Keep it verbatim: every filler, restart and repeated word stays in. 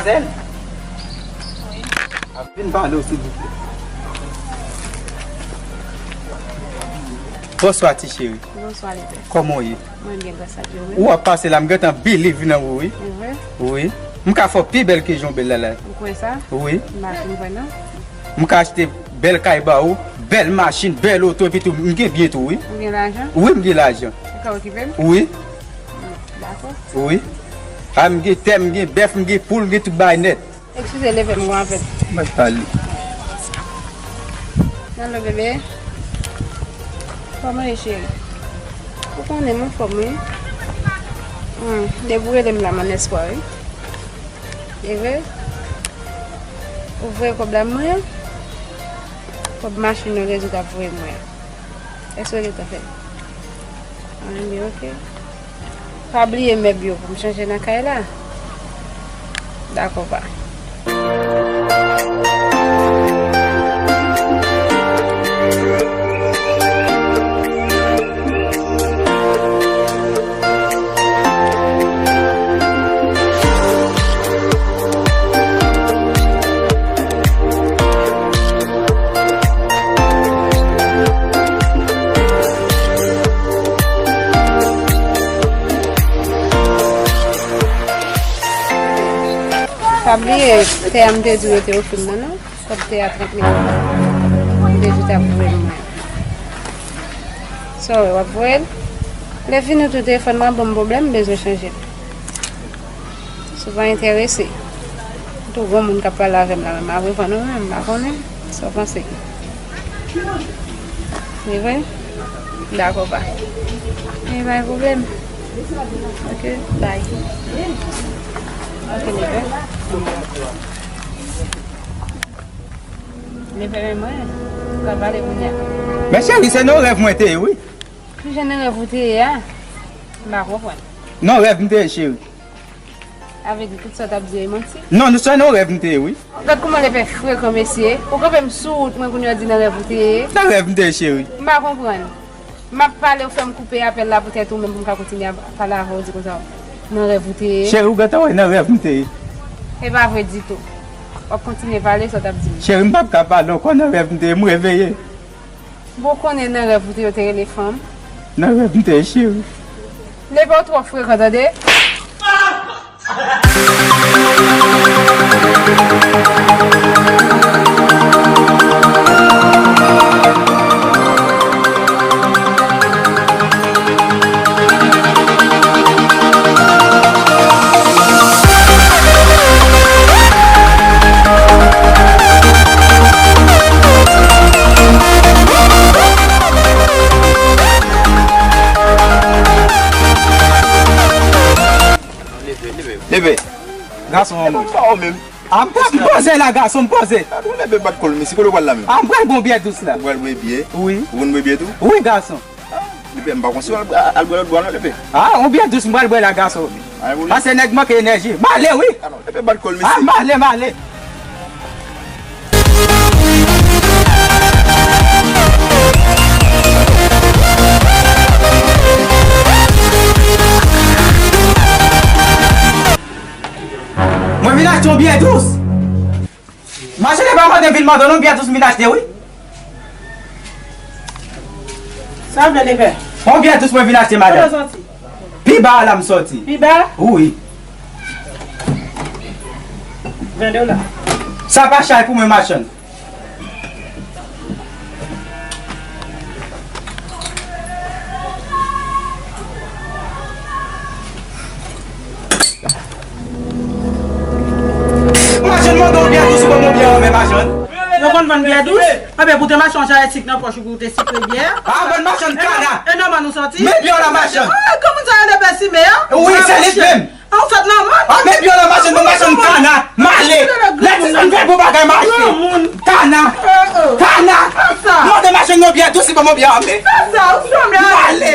Sèl? Ap vin pale w, silvouplè. Bonswa, ti cheri. Bonswa, Levè. Kòman w ye? Mwen byen, gras a Dye, wi. Ou ap pase la, m gentan believe nan ou, wi. Wi. Wi. M ka fè w pi bèl ke jan w bèl la, la. Ou kwè sa? Wi. M pa fin kwè, non. M ka achte bèl kay ba ou, bèl machin, bèl oto, epi tou, m gen byen tou, wi. Ou gen lajan? Wi, m gen lajan. Ou ka okipe m? Wi. Dakò. Wi. A, m gen tè, m gen bèf, m gen poul, m gen tout bagay nèt. Eskize, Levè, m gon apèl. Mwen pale. Alo, bebe. Kòman ye, cheri? Ou konnen m anfòm, wi. Hmm, depi w rele m la, m an espwa, wi. E vre? Ou voye kòb la mwen? Kòb machin nan rezo t ap voye mwen an. Èske w gentan fè l? Anben, oke. Pa bliye mèb yo pou m chanje nan kay la. Dakò, pa. Pa bliye, tè a m te di w yo te ofri m nan, non? Kòb tè a trant mil goud. M te di w t ap voye m mwen. Sa w wè, w ap voye l? Lè fini w tou telefòn mwen ap ban m pwoblèm, m bezwen chanje l. Si w pa enterese, m tou granmoun k ap pale avè m la, men m ap reponn ou menm, m pa konnen. Sa w panse? Li vre? Dakò, pa. E pa gen pwoblèm. Oke, bay. Oke, li vre. Li fèmen mwen. Ou ka pale kounye a. Men cheri, se nan rèv mwen te ye, wi. Ki jan nan rèv ou te ye a? M pa konprann. Nan rèv m te ye, cheri. Sa vle di tout sa w t ap di yo e manti? Non, nou se nan rèv m te ye, wi. Gad kouman Levè frekan, mesye. Ou kanpe m sou wout mwen kounye a di nan rèv ou te ye. Nan rèv m te ye, cheri. M pa konprann. M ap pale, ou fè m koupe apèl la poutèt ou menm pou m ka kontinye ap pale avè w, di konsa nan rèv ou te ye. Cheri, ou gentan wè nan rèv m te ye. E pa vre ditou. W ap kontinye pale sa w t ap di m. Cheri, m p ap ka pale ankò, nan rèv m te ye, m reveye. Bon, ou konnen nan rèv ou te ye, yo te rele fanm. Nan rèv m te ye, cheri. Levè, ou twò frekan, tande. Leve, leve. Leve. Gason an mwen. Sa w menm? A, m pa, m poze la, gason, m poze. A, bon, leve bat kò l, mesye, kote w pral la menm? A, m pral bon byè dous la. Ou pral bwè byè? Wi. Ou konn bwè byè tou? Wi, gason. A, depi m pa konn si w al, al bwè lòt bò non, depi. A, yon byè dous, m pral bwè la, gason. Pase nèg manke enèji. M ale, wi. A, non, depi bat kò l, mesye. A, m ale, m ale. Mwen vin achte yon byè dous. Machann pa mande m vin mande w non, byè dous m vin achte, wi. Sa w vle, Levè? Yon byè dous mwen vin achte, madanm. Kote w soti? Pi ba a la m soti. Pi ba? Wi. Vende w la. Sa pa chay pou mwen, machann. Machann, mande w byè dous, ou ban mwen byè an men, machann. Yo konn vann byè dous? Anben, pote machann sa etik nan pòch ou pou te sikre byè. A, vann machann kana. E nan mòn ou soti? Men byè w la, machann. A, kòman sa rele pèsime a? Wi, se li menm. A, ou sot nan mòn? A, men byè w la, machann, bon, machann kana. M ale. Lè ti moun fè bon bagay, m achte. Kana. Kana. Mande machann yon byè dous, li ban mwen byè an men. M ale.